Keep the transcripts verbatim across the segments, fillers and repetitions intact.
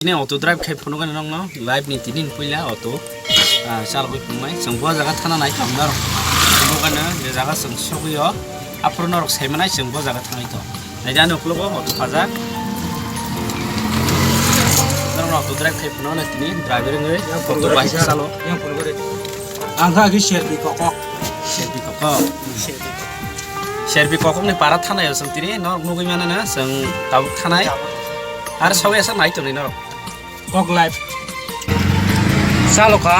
Tini auto drive khai phunukgani nokno live ni tini ni puila auto, ah, chalogwi phunuknai. Chwng bo jaga thana nai tong norok. Phunukgani je jaga chwng sogwi o, aphuru norok saimanai chwng bo jaga thanai tong. Naidi ani uklogo auto phaja. Norok auto drive khai phunukgani tini driver wngwi auto bai chalo. Ang kha khe Serbi kokok. Serbi kokok. Serbi kokok. Serbi kokokni para thanai o chwng tini norok nugwi mano na chwng tabuk thanai. Ar sogwi asa nai tonwi norok. Kok live. Salokha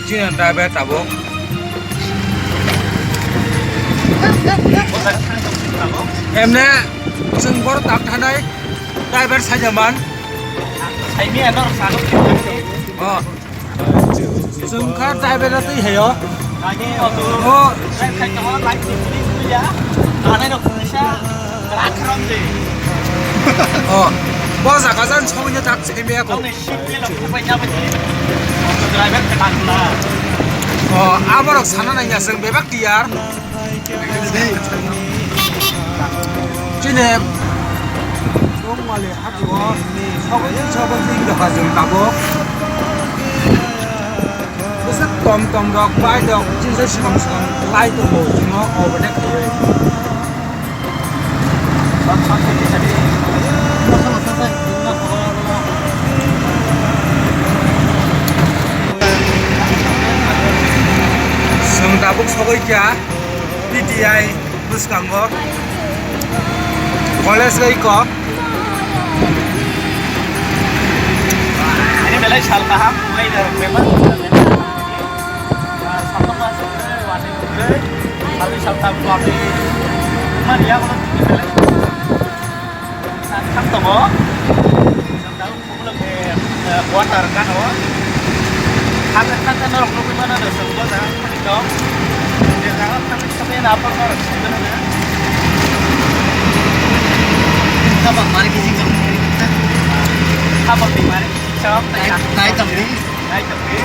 chini driver tabuk. Emne chwng bor tak thanai driver sajaman. Saimi anor salok. Oh. Chwng kha driver-o twi hayo. O. O. Bo jaga jan songwi tak simi ako. O, aborok sana nangya chwng bebak tiyar. Chini Tongmali hatio sogwi sogwi wng kha chwng tabuk. Bwswk tom tom rok bai rok chini song song lai tongo chwng o overtake khaiwi. Chwng tabuk sogwi kha P T I bwskango college bai kok. Ini belai sal kaham, mulai dari memang. Sabtu masuk ke wani gudre, hari Sabtu wani. Mana ya kalau ini belai. Sabtu tongo. Water kan o. Khata khata norok nugwi mano de chwng bo jaga thani tong. Je jaga thani thani na apor norok singno na. Khaba mari kisi chong. Khaba mari kisi chong. Nai tong di. Nai tong di.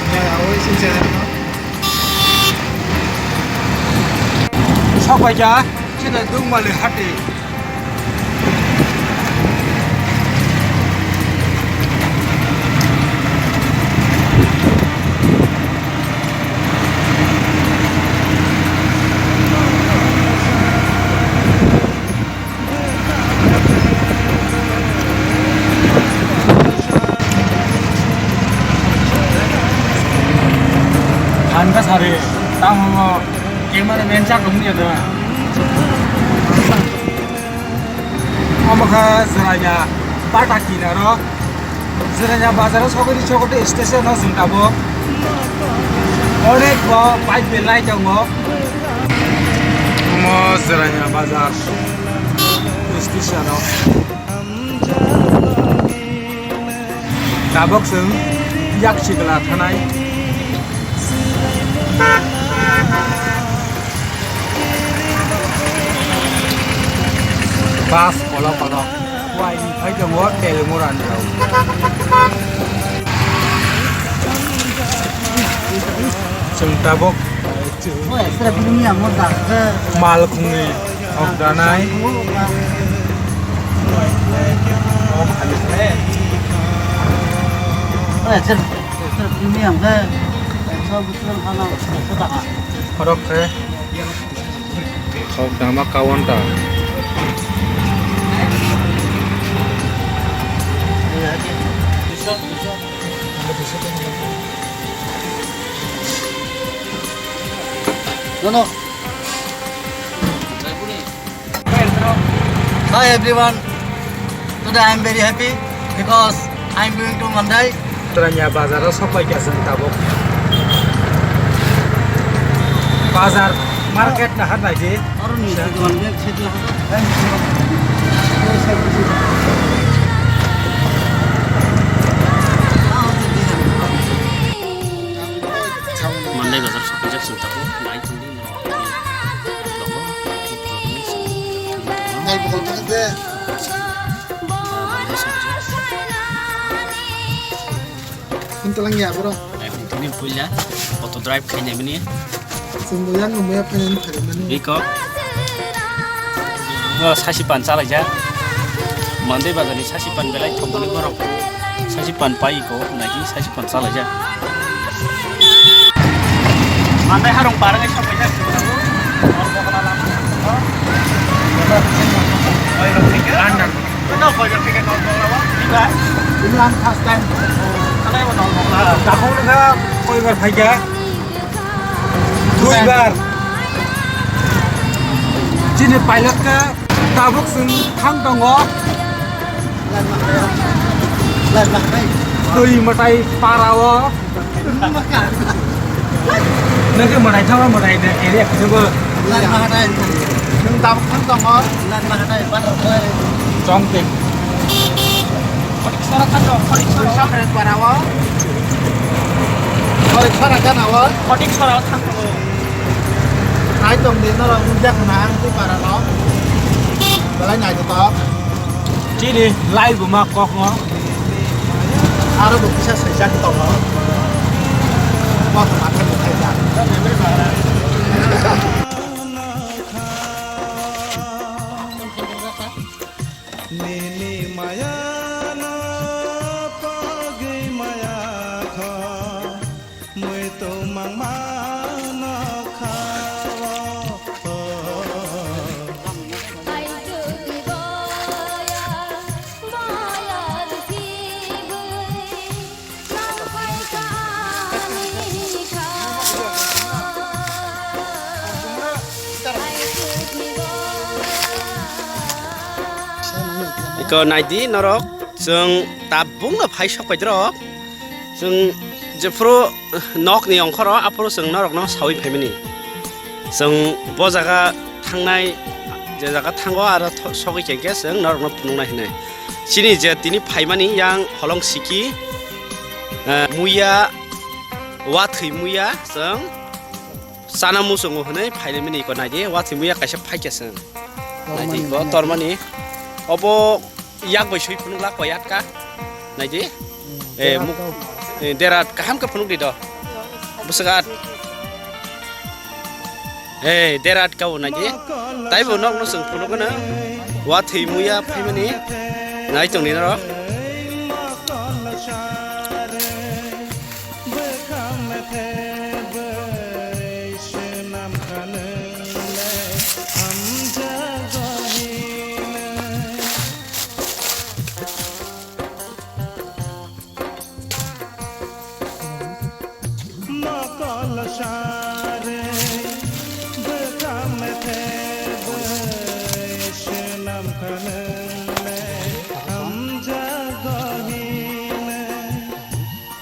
Oi sing se. Sok bai ja. Chini Dungmali hati. Thanka sari, tamo cameraman chak rung ya da. Omo kha Jirania bata kinaro. Jirania bazar o sogwi sogwi station o chwng tabuk. Onek bo bike belai tongo. Omo Jirania bazar station o. Tabuk chwng yak chikla thanai. Bus kolok kolok. Wai ni phai tongo Telemura ni rok. Chwng tabuk Malkhungni okdanai. Khorok khe. Khok dama kawan ta. Nono. Hi everyone. Today I am very happy because I am going to Mandai. Jirania bazar o sok pai kha chwng tabuk. Bazar market na hat nai di. Aro ni se dogan bag se dogan. Mandai bazar sok pai jak chwng tabuk. Nai chwng di. Nai bokol tong de. Hintalang ya bro. Tini puila auto drive khaina mini. Chwng bo yang no moya phai ni phai mani. Biko. Bo sasi pan chalai ja. Mandai bazar ni sasi pan belai thok mani borok. Saisi pan pai ko, naiki saisi pan salai ja. Mandai harong parang ai sapai ja. London. Ini ang first time. Dakhung nokha koibar phaikha. Duibar. Chini pilot kha. Tabuk chwng thang tongo. Twi mwtai para o. Nokhe mwtai thangma mwtai de area khwtwgo. Nwng tabuk thang tongo. Chongte. Sora thang tongo, Khorok Sora. Sora para o. Khorok Sora gana o. Khorok Sora o thang tongo. Nai tong di norok nukjak na ang tei para no. Belai nai to. Chini live ma kok no. Aro bo kisa sai jak to no. Kok ma thang khai jak. Nini maya no pagwi maya kho, muitu mangma no kha o. Iko naidi norok, chwng tabukno phai sok paidrok. Chwng jephuru nokni ongkhoro, aphuru chwng norokno saui phaimani. Chwng bo jaga thangnai, je jaga thango aro tho-, sogwi khe khe chwng norokno phunuknai hinwi. Chini je tini phaimani yang holong siki, eh, muya, wathwi muya chwng chana muchungo hinwi phailaimani iko naidi, wathwi muya kaisa phaikha chwng. Naidi iko tormani. Obo yak bai sui phunukla koi atka. Naidi. Eh, muk-, eh, derat kaham khe phunukdi do. Bwswk at. Hey, dera atka o naidi. Taibo nokno chwng phunukgwno. Wathwi muya phaimani. Nai tongni norok. Mokol sare bwkha methe bwswnam khanwng le hamjago hinwi.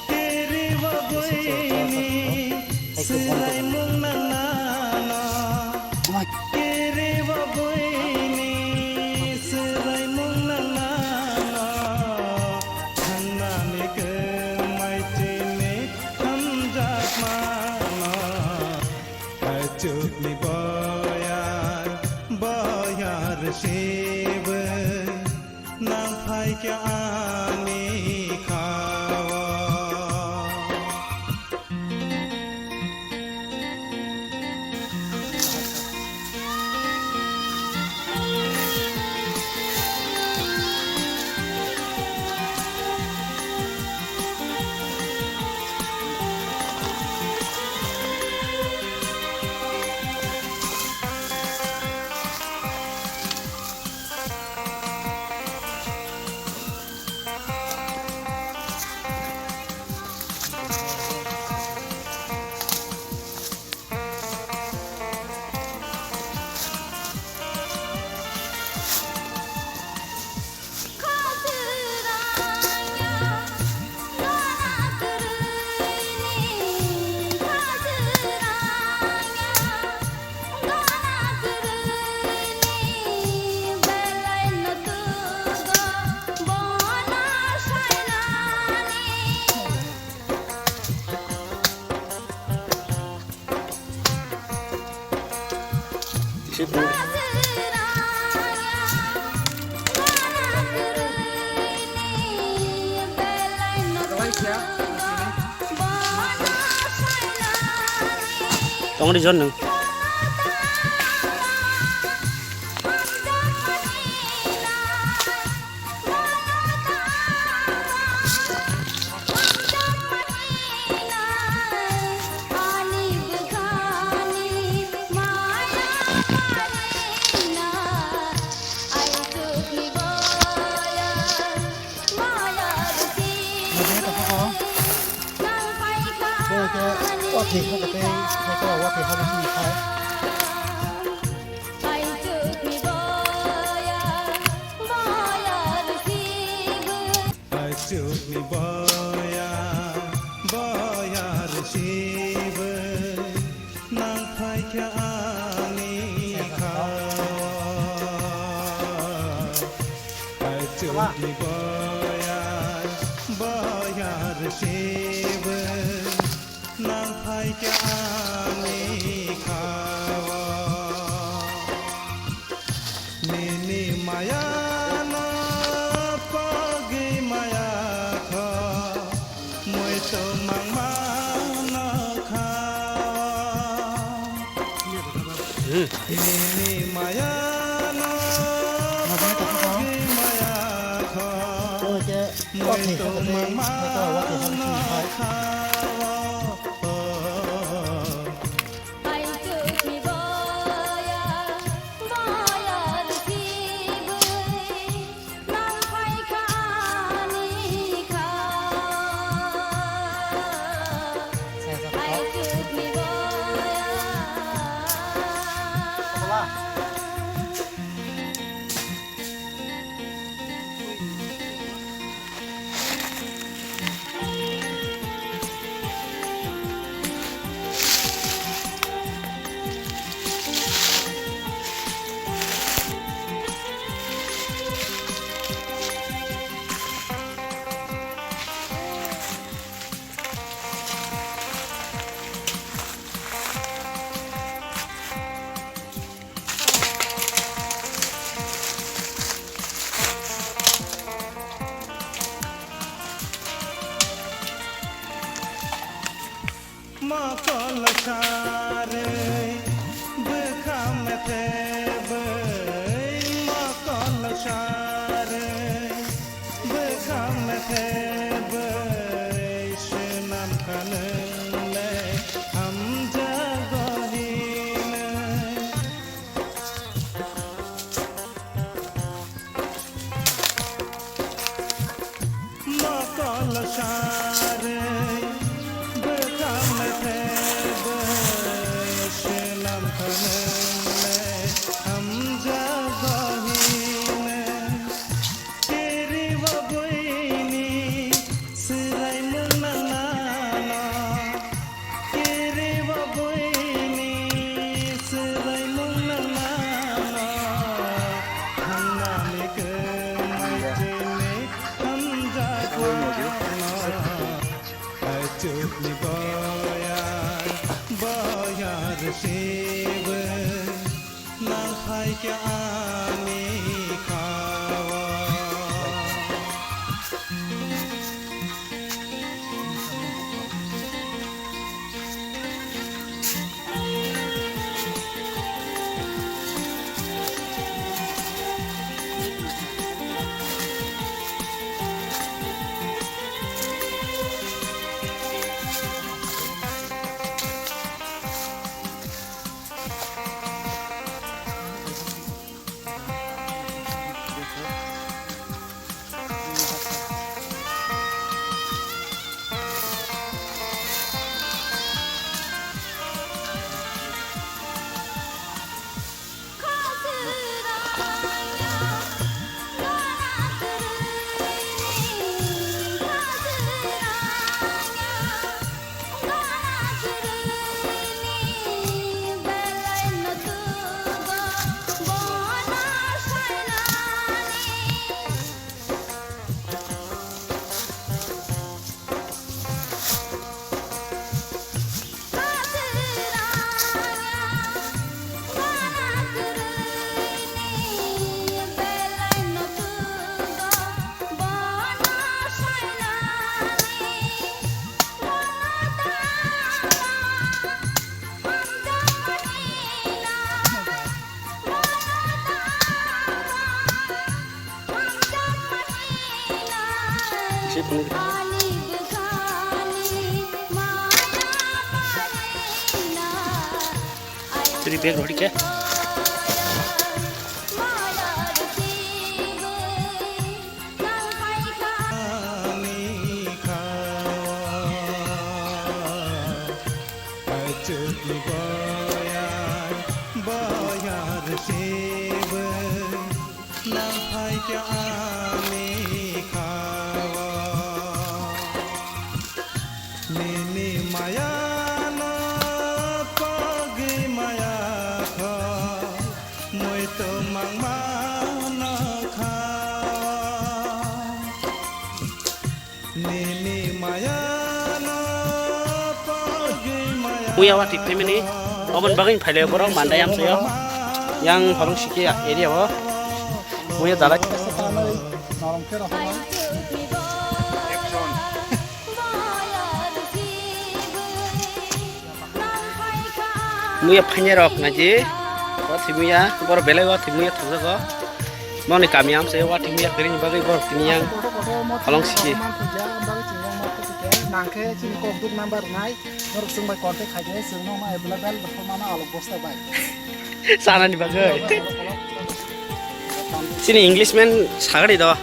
Kiribo buini swraimung nangnano. Kiribo buini swraimung nangnano, thangnani kwmai chini hamjakmano. Haichukni boyar, boyar sibwi nang phaikha ani khao. Tongri jon nung. Watwi hakhe tei khaikhe watwi hakhe chini khai. Aichukni boya, boya rwsibo, nang phaikha ani khao. Aichukni boya, boya rwsibo, nang phaikha ani khao. Nini mayano pagwi maya kho, muitu mangmano khao. Nini mayano pagwi maya kho, muitu mangmano khao. Aichukni boya, boya rwsibo, nang phaikha ani khao. Aichukni boya. Mokol sarwi bwkha methebwi, mokol sarwi bwkha methebwi, swnam kha nwng le hamjago hinwi. Mokol sarwi bwkha methebwi, swnam kha nwng le hamjago hinwi. Kiribo buini swraimung nangnano, kiribo buini swraimung nangnano, thangnani kwmai chini hamjakmano. Aichukni boya, boya rwsibo, nang phaikha ani khao. Tiri bag rori ke? Muya watwi phaimani, oboni bagwi phailai borok mandai amchaio. Yang Holong Siki area o muya dalai. Muya phainai rok naji, watwi muya, borok belai watwi muya thangjago. Noni kami amchaio watwi muya kwrwini bagwi borok tini yang Holong Siki. Nangkhe chini kokduk number nai. Norok chwng bai contact khai khe chwng no ma available rwkha mano alok bosta bai. Chanani bagwi. Chini Englishman sagadi do.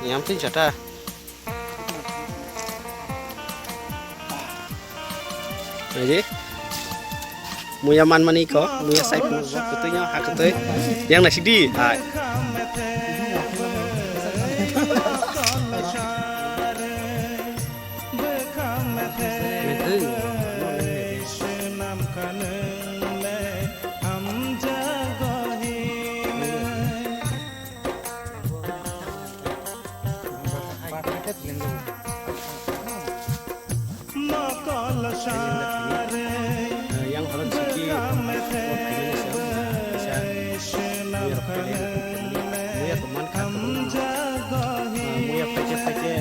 Yang tin chata. Jadi muya manmani ko, muya sai pun ko, kutui nya, ha kutui. Yang nasi di, hai. Yang Holong Siki, muya rok pele, muya rok man kha, muya phaikhe phaikhe.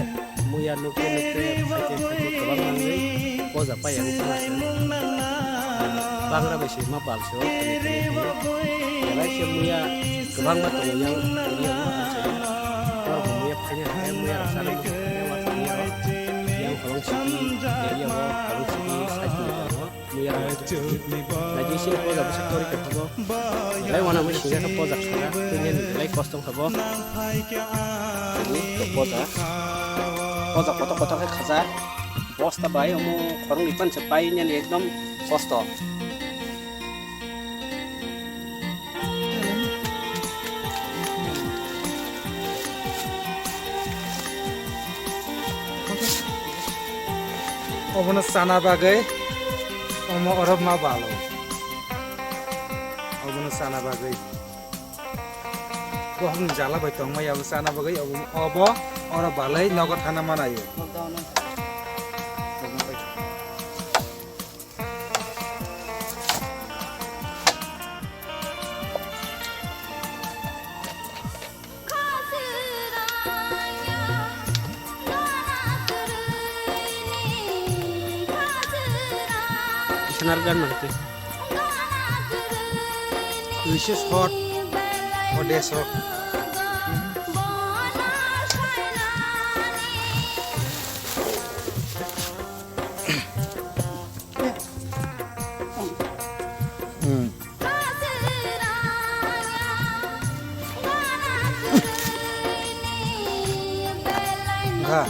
Muya nukhe nukhe, phaikhe phaikhe kwbang manwi poja pai ang tongma se. Bangra bai se ma bal se o, belai se muya kwbangma tongo yang area o, ang sai. Norok bo muya phaina hai, muya rok sana muya phaina wa muya rok. Yang Holong Siki area o, Holong Siki side ni tongo. Muya rok. Naidi sini poja bwswk tori tongkha bo. Belai uanama singya khe poja khana. Tini belai kosto wngkha bo. Tini poja. Poja kotor kotor khe khajak. Bosta bai omo khoroknwi pan se pai nani ekdom kosto. Obono chana bagwi omo oro ma balo. Obono chana bagwi. Bohokni jala bai tongma ya obo chana bagwi obo, obo oro balai nogo thana manayo. Kisanar gan manti. Duiso shot, o deso. Hmm. Ha.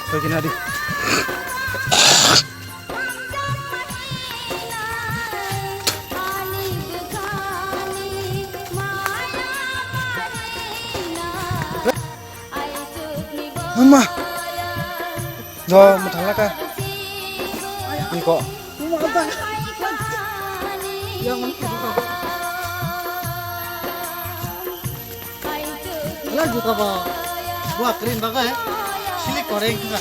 Pagina di. Mama. Do, muthalaka. Iko. Ala juta ba. Buat kering bagai. Silik goreng juga.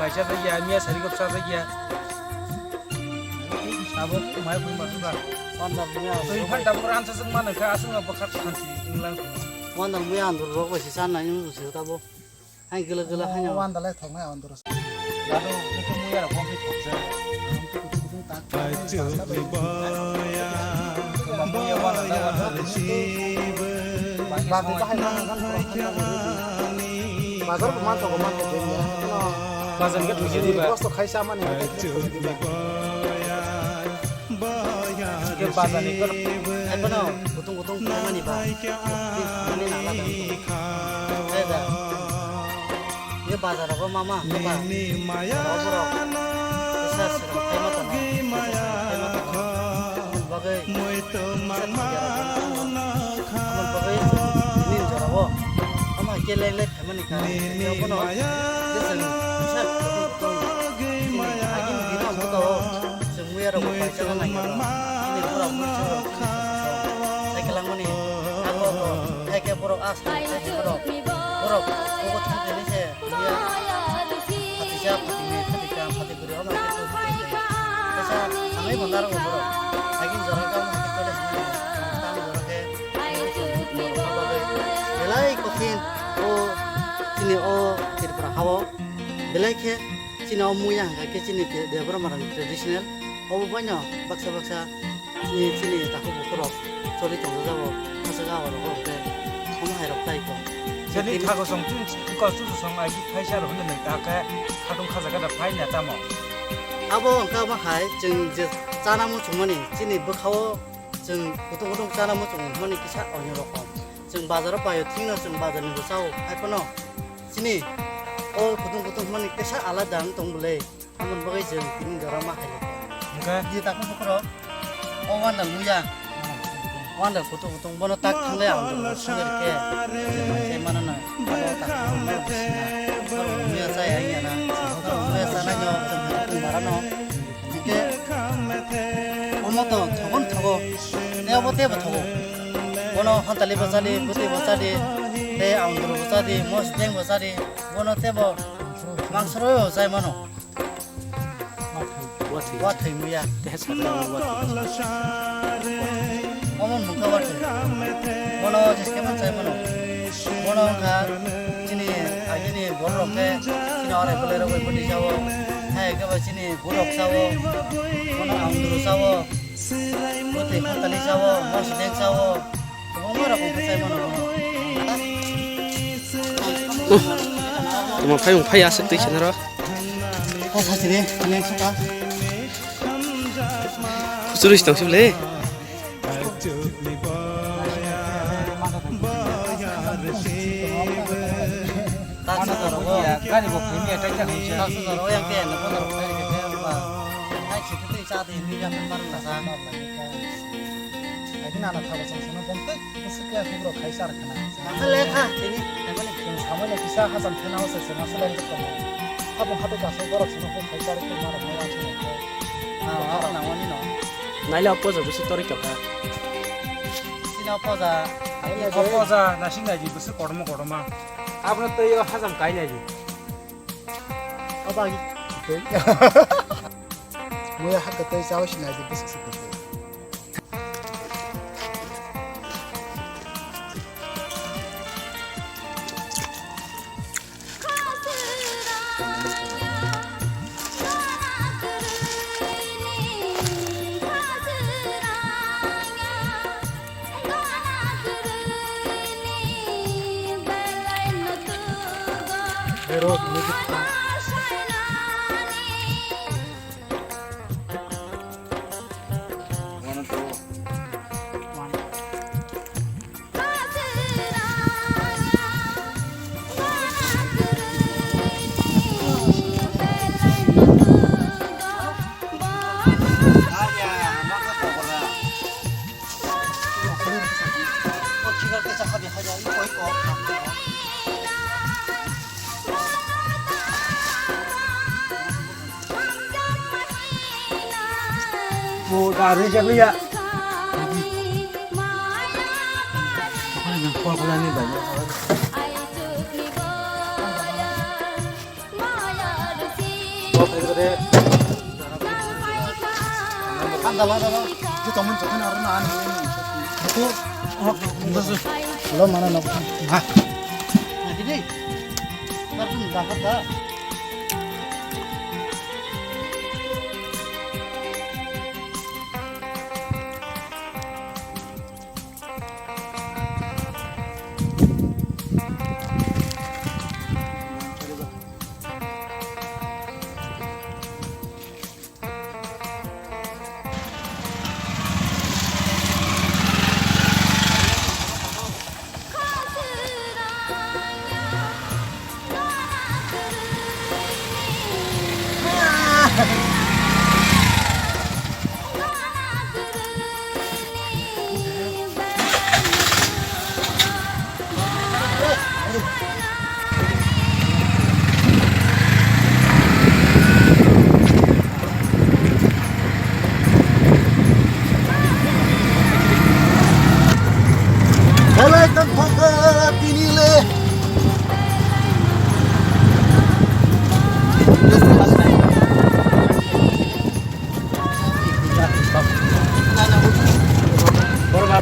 Maisa tei ya, miya sari kok sa tei ya. Abo mai phui ma suka. Wandal muya. Twi phan tabuk ran sa sung mano kha, asung abo khat khan si inglang. Wandal muya andur rok bai si san nai nung si tabo. Hai gela gela hai na. Wandal ai thok nai andur. Lado itu muya rok phi thok se. Muya wandal wandal. Bazar ko man thok man thok. Bazar ke thok di ba. Kosto khai sa mani. Bazar ni kor, ai bono kutung kutung phaimani ba, mani nangla da. Ai da. Ye bazar rogo mama, mama. Borok borok. Kisa sirang phaima tongo, kisa sirang phaima tongo. Bagwi, kisa thangya rogo. Amon bagwi, tini jorao. Ama ke leng leng phaimani ka. Abono, je chwng kisa kutung kutung. Agini dino ang buto. Chwng muya rok bai chana nang ya ba. Chini borok mui chwng rok chini sasong. Sai kwlangmani abo bo hai khe borok as khe borok. Borok kobo thang thani se muya. Phati cha phati me phati kam phati bwrwi o ma khe chwng phati khe. Kesa thangwi bo narwk borok. Agini jora khe omo hai khe college ni tang jora khe. Belai kothin o chini o Tripura hao. Belai khe chini o muya hwnkha khe chini de-, Debbarma rokni traditional. Obo baino baksa baksa chini, chini takhuk bukhuk rok choli tongjak jago, khachajak jago rok hwnkhe omo hai rok tai kho. Chini thago song chini kok chuchu song ai khaisa rok hwnwi nai ta khe khatung khaja khe da phai na tamo. Abo hwnkha omo hai chwng je chana muchungmani chini bwkhao chwng kutung kutung chana muchungmani kisa onyo rokom. Chwng bazaro paio thwino chwng bazarni bo chao hai phano chini o kutung kutung hwnmani kisa alada wng tong bwle. Aboni bagwi chwng tini jora ma khailai kha. Hwnkhe? Di takhuk bukhuk rok o wandal muya. Wandal kutung kutung bono tak thanglai ang jora songwi rwkhe. Chwng khe mano na. Abo takhuk bukhuk rok sina. Borok muya chaya wngya na. Borok muya chanai no chwng kutung bara no. Hwnkhe omo to thogo no thogo. Tei obo teibo thogo. Bono hantali bo chadi, bwtwi bo chadi. Tei ang duro bo chadi, mosdeng bo chadi. Bono teibo mangsoro chai mano. Watwi. Watwi muya. Tei sakra watwi. Omo mungka watwi. Bono jiske man sai mano. Bono wngkha chini agini borok khe chini orai bolai rok bai bwtwi sao. Hai khe bo chini borok sao. Bono ang duru sao. Bwtwi khatali sao. Mosdeng sao. Kwbangma rokom khe chai mano bono. Tamo phai mung phai aswk twi sinaro. Kok hasini, neng suka. Kuchurwi se tong sibole. Taksa jora o. Gari bo phai mi atai ta hwnse. Taksa jora o yang te na bono phai ke te ba. Ai chiti te cha de mi ya mar la sa. Ai na na thabo song song bom te. Bwswk khe hubrok khai char khna. Nangkha le kha, tini, nangmani. Chwng samani kisa hacham khena hose se masa lai tongo. Habung habai kaso borok sino huk khai char khe marok no wansuk nangkha. Ah, ah, nangmani no. Naile o poja bwswk torwi tongkha. Sino poja. O poja nasing nai di bwswk kotorma kotorma. Abono twi o hacham kai nai di. O bagi. Muya hakhe tei chao sinai di bwswk se kwrwi. Bo da re jak ya. Okhane nang call khlai ni bai. Call khlai re. Kan dala dala. Je tongmani joto ni aro na ani. Ko. Lo mana na. Ha. Lagi deh. Ntar pun berangkat dah.